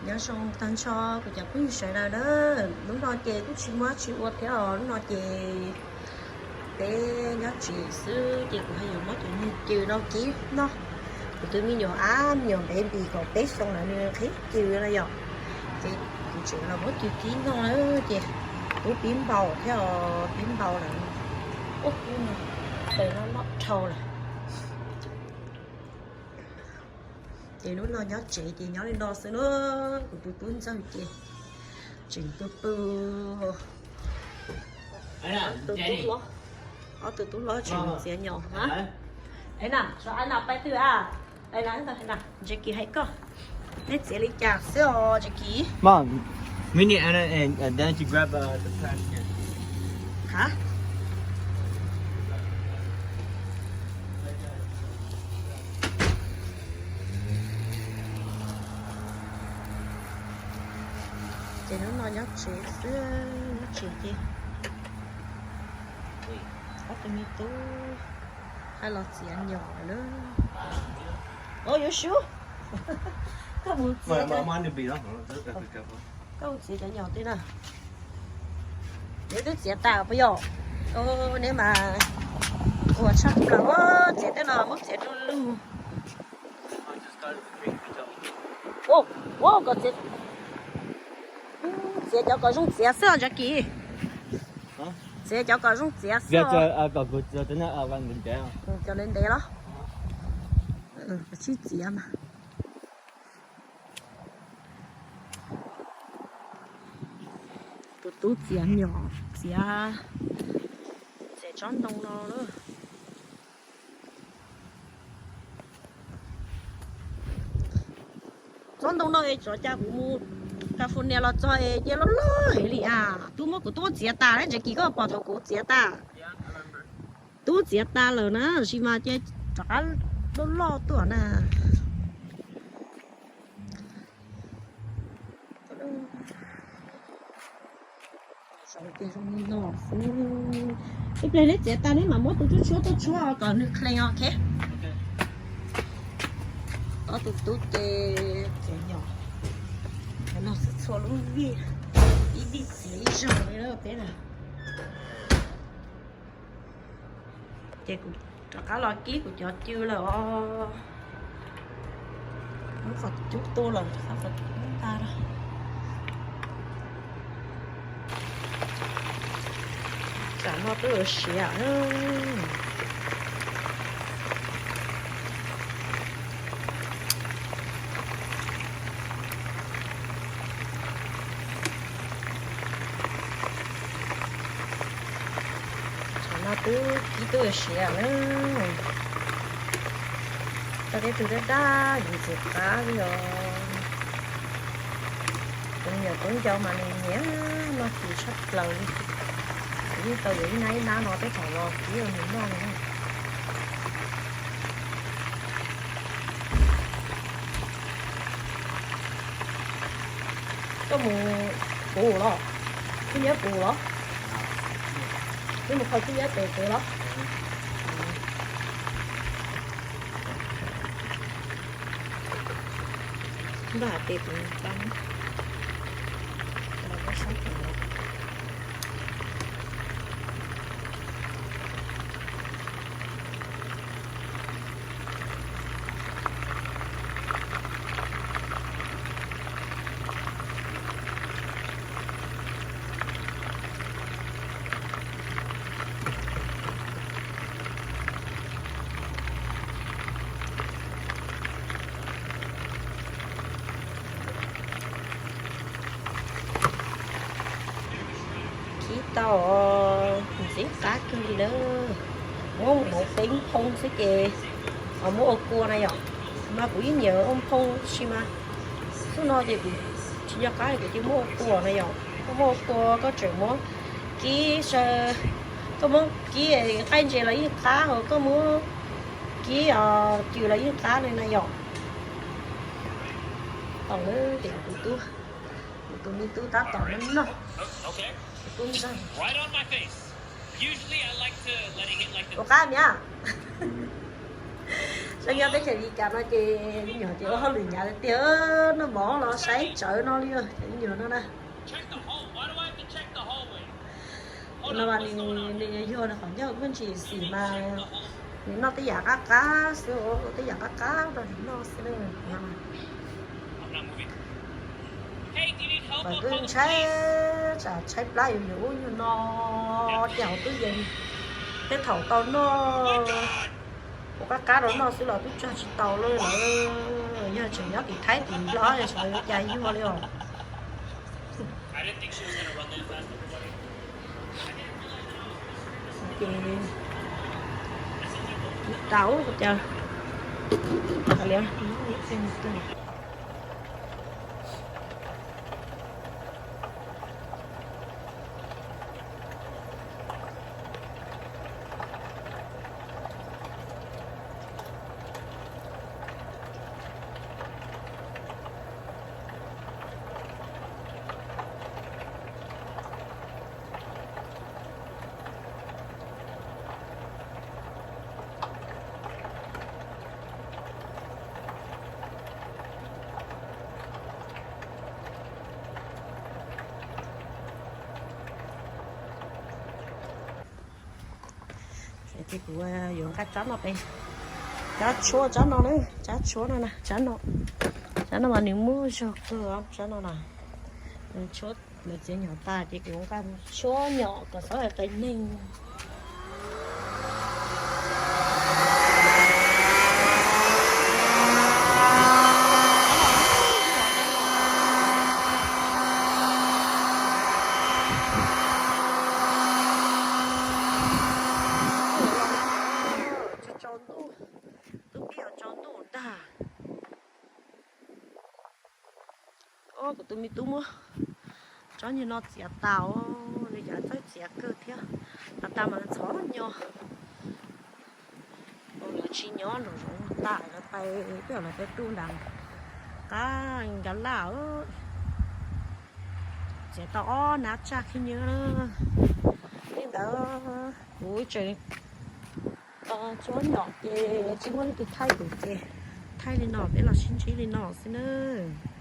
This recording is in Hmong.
Nyob zoo tag nrho kuv cov phooj ywg sawv daws na, hnub no ces kuj tsis muaj dab tsi ua thiab os, hnub no ces peb nyob tsev xwb ces kuv ho yuav muab cov niag cw no kib noj. Kuv tus me nyuam ab, me nyuam baby kaum peb xyoo lawm nws qhib cw no yom, ces kuv tseem los muab cw kib noj na, ces twb pib npaum thiab os, pib npaum lawm. Ub, tus no loj dhau lawm. Ces hnub no nyob tsev ces nyob li no xwb na, kuv tus tub ntxawg ces tseem tu tu. Ob tug tub hlob, ob tug tub hlob tseem txiav nyom na. Ntses Kis hais koj, neb txiav li cas xwb os Ntses Kis? Ces hnub no nyob tsev xwb, nyob tsev ces ob tug me tub hais los txiav nyom lawm. Yuav sub, koj mus txiav, koj mus txiav cov nyom tej na. Neb twb txiav tas puas yog? Neb mas ua tshaj plaws, txiav tej no muab txiav du lug. Txiav cov kom zoo txiav xwb os Ntses Kis. Txiav cov kom zoo txiav xwb. Cov ntev ntev los? Tsis txiav mas. Tus tub txiav nyom, txiav, txiav tsob ntoo no. Tsob ntoo no es tsov cas kuv mus California los txog es cia loj loj heev li as. Tub muab kuv tub txiav tas, Ntses Kis koj pom thaum kuv txiav tas. Tub txiav tas lawm na, tab sis mas cia rov qab loj loj tuaj na. Ib pliag neb txiav tas neb mam muab tus tshuab tshuab tuaj tshuab kom nws clean, ok. Ob tug tub ces txiav nyom, no txhua lub vij, ib vij txiav ib zaug li peb na. Ces kuv rov qab los kib kuv cov cw lawm os. Muab qhov cub tuaj lawm, qhov cub tag lawm. Tsam no twb yuav siav. Tsam no twb kib twb yuav siav na. Tau tej tug dab dab yus txiv qab li os. Tus me nyuam tub ncau mas nws nyiam noj cw tshaj plaws li. Yeej tau yuav ib nab ib nab no tej thaum los kib rau nws noj li na. Koj mus puv los? Koj nyob puv los? Koj mus kho koj nyob pem puv los? Npaj hais tias kuv tau, tau sab tom no. Kib tau, ntxim qab kawg li lawm. Muab mus hauv teb nphoo xwb ces, muab ua kua na yom. Mas kuv yeej nyiam ua nphoo tab sis mas xub no ces kuv tsis nco qab li, kuv cia muab ua kua na yom. Koj muab ua kua koj tseem muab kib, koj muab kib qaij ntses los yeej qab, ho koj muab kib cw los yeej qab li na yom. Tau lawm ces kuv tus, kuv tus me tub tab tom noj noj. Tub ntxawg. Ua qab niam. Nyob teb chaws Amelikas no ces me nyuam ces ua hauj lwm hnyav tiag tiag, noj mov los saib tsawv no li os, cov me nyuam no na. No mas nws, nws yuag nws qhov ncauj muaj ntsis xim mas nws noj tej yam qab qab xwb, tej yam qab qab rau nws noj xwb na. Mas twb ntshai, tsam tshaib plab yuav yuav ub yuav no, cia hauv tub yees, tej thaum tau noj ua qab qab rau noj xwb los twb tso tsis tau li lawm. Yog tseem nyob tim Thaib tim Nplog yog xyov yuav cas yuag li os. Ces tau cas. Ces kuv yuav nqa tsob no pem, tsob tshuab tsob no na, tsob tshuab no na, tsob no, tsob no mas nws muaj zog kawg, tsob no na, nws tshuab lawv txiav nyom tas ces kuv nqa mus tshuab nyom kom txhob hais qias neeg. Tsaus ntuj, twb pib tsaus ntuj ntag. Kuv tus me tub muab tsob nyuag no txiav tas, nws yav txawj txiav kawg thiab. Has tas mas ntxhov nyo, lawv tsis nyob nraum zoov tas, lawv pais, tej zaum lawv pais tu nram qab Nkag Laj. Txiav tau ob nab tsaj khib nyiab. Li ntawd kuv tseem tsob nyom ces tsis muaj leej twg thaij kuv ces thaij li no peb los sib ntsib li no xwb nawb.